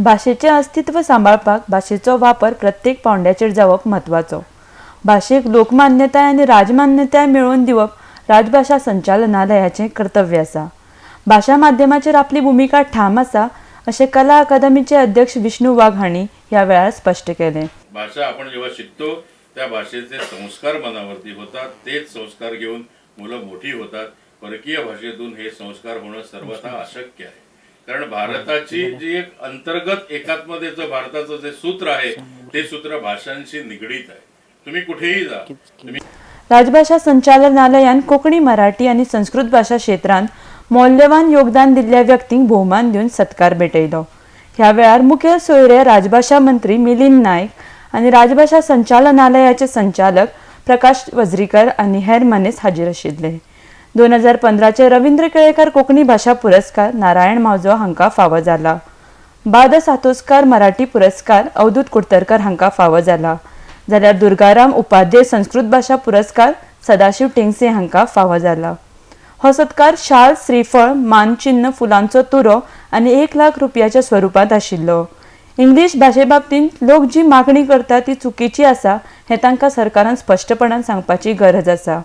भाशेचें अस्तित्व सांबाळपाक भाशेचो वापर प्रत्येक पावंड्याचेर जावप म्हत्वाचो. भाशेक लोकमान्यताय आनी राजमान्यताय मेळोवन दिवप राजभाशा संचालनालयाचें कर्तव्य आसा. भाशा माध्यमाचेर आपली भुमिका ठाम आसा अशें कला अकादमीचे अध्यक्ष विष्णू वाघ हांणी ह्या वेळार स्पश्ट केलें. भाषा आपण जेव्हा शिकतो, त्या भाषेचे संस्कार मनावरती होतात. तेच संस्कार घेऊन मुलं मोठी होतात. परकीय भाषेतून हे संस्कार होणं सर्वथा अशक्य आहे, कारण भारताची जी एक अंतर्गत एकात्मतेचं भारताचं जे सूत्र आहे, ते सूत्र भाषांशी निगडीत आहे. तुम्ही कुठेही जा, तुम्ही राजभाशा संचालनालयान कोंकणी, मराठी आनी संस्कृत भाशा क्षेत्रांत मौल्यवान योगदान दिल्ल्या व्यक्तींक भोवमान दिवन सत्कार भेटयलो. ह्या वेळार मुखेल सोयरे राजभाशा मंत्री मिलिंद नायक आनी राजभाशा संचालनालयाचे संचालक प्रकाश वजरीकर आनी हेर मानेस्त हाजीर आशिल्ले. 2015चे रवींद्र केळेकार कोंकणी भाशा पुरस्कार नारायण मावजो हांकां फावो जाला. बाद सातोस्कार मराठी पुरस्कार अवधूत कुडतरकर हांकां फावो जाला, जाल्यार दुर्गाराम उपाध्ये संस्कृत भाशा पुरस्कार सदाशिव टेंगसे हांकां फावो जाला. हो सत्कार शाल, श्रीफळ, मानचिन्न, फुलांचो तुरो आनी 1 लाख रुपयाच्या स्वरुपांत आशिल्लो. इंग्लीश भाशे बाबतींत लोक जी मागणी करता ती चुकीची आसा हें तांकां सरकारान स्पश्टपणान सांगपाची गरज आसा.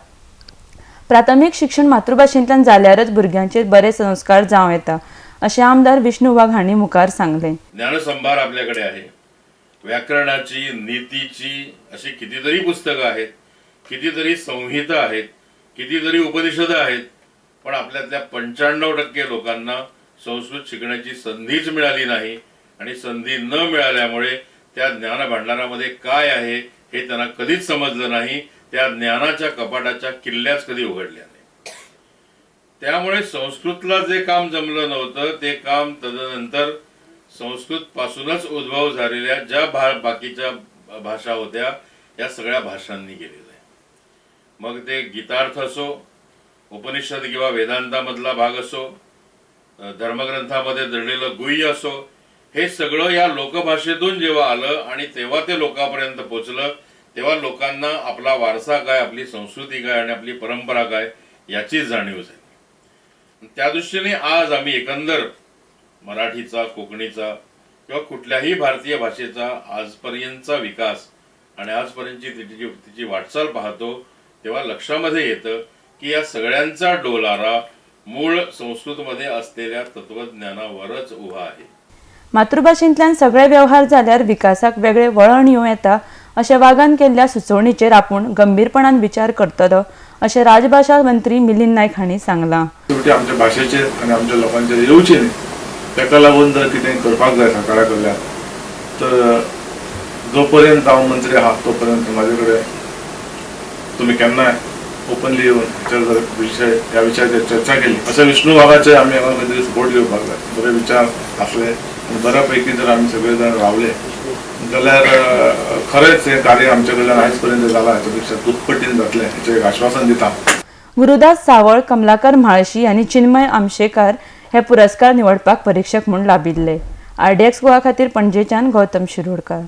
प्राथमीक शिक्षण मातृभाशेंतल्यान जाल्यारच भुरग्यांचेर बरे संस्कार जावं येता अशें आमदार विष्णू वाघ हांणी मुखार सांगलें. ज्ञानसंभार आपल्याकडे आहे. व्याकरणाची, नीतीची अशी कितीतरी पुस्तकं आहेत, कितीतरी संहिता आहेत, कितीतरी उपनिषदं आहेत, पण आपल्यातल्या 95% लोकांना संस्कृत शिकण्याची संधीच मिळाली नाही आणि संधी न मिळाल्यामुळे त्या ज्ञान भांडारामध्ये काय आहे हे त्यांना कधीच समजलं नाही. त्या ज्ञानाच्या कपाटाच्या किल्ल्याच कधी उघडल्या नाही. त्यामुळे संस्कृतला जे काम जमलं नव्हतं, ते काम तदनंतर संस्कृत पासूनच उद्भव झालेल्या ज्या बाकीच्या भाषा होत्या, या सगळ्या भाषांनी केलेलं आहे. मग ते गीतार्थ असो, उपनिषद किंवा वेदांतामधला भाग असो, धर्मग्रंथामध्ये दडलेलं गुह्य असो, हे सगळं या लोकभाषेतून जेव्हा आलं आणि तेव्हा ते लोकांपर्यंत पोचलं, तेव्हा लोकांना आपला वारसा काय, आपली संस्कृती काय आणि आपली परंपरा काय याची जाणीव झाली. त्या दृष्टीने आज आम्ही एकंदर मराठीचा, कोकणीचा किंवा कुठल्याही भारतीय भाषेचा आजपर्यंतचा विकास आणि आजपर्यंतची तिची तिची वाटचाल पाहतो, तेव्हा लक्षामध्ये येतं की या सगळ्यांचा डोलारा मूळ संस्कृतमध्ये असलेल्या तत्वज्ञानावरच उभा आहे. मातृभाशेंतल्यान सगळे व्यवहार जाल्यार विकासाक वेगळे वळण येवं येता अशें वाघान केल्ल्या सुचोवणीचेर आपूण गंभीरपणान विचार करतलो अशें राजभाशा मंत्री मिलिंद नायक हांणी सांगलां. शेवटी आमच्या भाशेचेर आनी आमच्या लोकांचेर येवची न्ही, ताका लागून जर कितें करपाक जाय सरकारा कडल्यान, तर जो पर्यंत हांव मंत्री आहा तो पर्यंत म्हाजे कडेन तुमी केन्नाय ओपनली येवन हेचेर जर विशय ह्या विशयाचेर चर्चा केली, अशें विष्णू वाघाचे आमी हांगा खंय तरी सपोर्ट घेवपाक जाय. बरे विचार आसले आनी बऱ्या पैकी जर आमी सगळे जाण रावले जाल्यार खरेंच हें कार्य आमच्या कडल्यान आयज पर्यंत जालां हाच्या पेक्षा दुप्पटीन जातलें हेचें एक आश्वासन दिता. गुरुदास सावळ, कमलाकर म्हाळशी आनी चिन्मय आमशेकार हे पुरस्कार निवडपाक परिक्षक म्हूण लाबिल्ले. आरडीएक्स गोवा खातीर पणजेच्यान गौतम शिरोडकर.